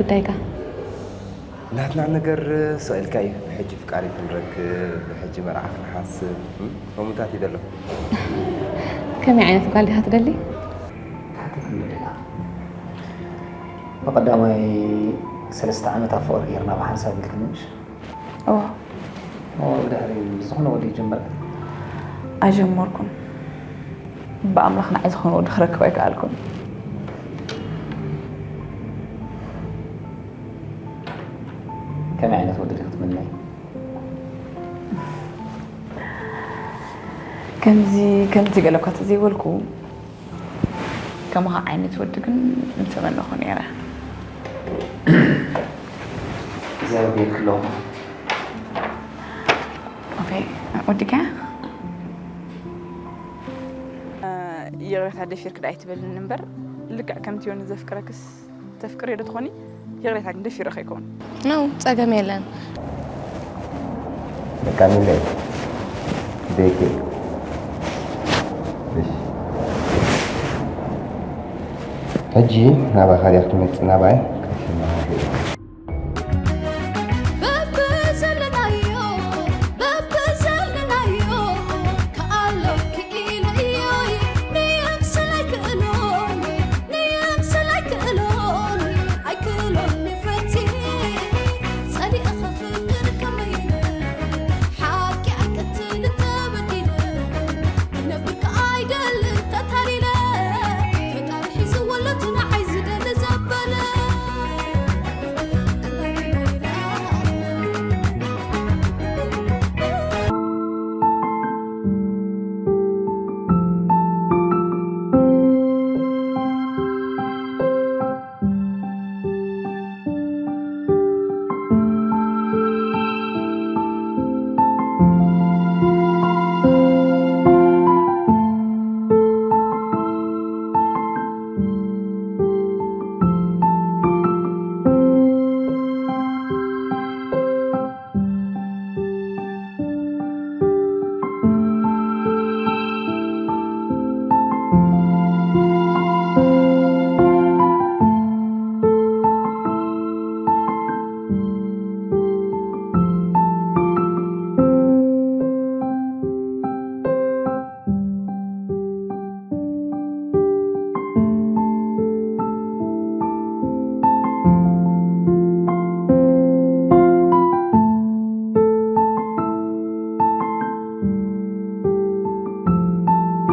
ዳይካ ናትና ነገር ስቕ ኢልካ እዩ። ብሕጂ ፍቃሪ ክንረክብ፣ ብሕጂ መርዓ ክንሓስብ፣ እም? ከምኡታት እዩ ዘሎ። ከመይ ዓይነት ጓል ዲኻ ትደሊ? ሓተት ንብል ኢና። ብቐዳማይ ሰለስተ ዓመት ኣብ ፍቕሪ ጌርና ብሓንሳብ ኢልክኒ ምሽ? እዎ እሞ ብድሕሪ ዝኾነ ወዲ ይጀመር? ኣጀመርኩን። ብኣምላኽ ንዓይ ዝኾነ ወዲ ክረክብ ኣይከኣልኩን። ከመይ ዓይነት ወዲ ዲኺ ትምነይ? ከምዚ ከምዚ ገለ እኳ ተዘይበልኩ፣ ከማኻ ዓይነት ወዲ ግን ምተመነኹ ነይረ። እግዚኣብሔር ክለኹ። ኦኬ፣ ወዲካ ይቕሬታ ደፊርክ ዳ ኣይትበልኒ እምበር፣ ልክዕ ከምቲ ዮኒ ዘፍቅረክስ ተፍቅርዮ ዶ ትኾኒ? ይቕሬታ ግን ደፊረ ከይከውን። ነው ጸገም የለን። ካሚለይ፣ ቤኪ፣ እሺ። ሕጂ ናባኻ ድያ ክትመጽእ ናባይ?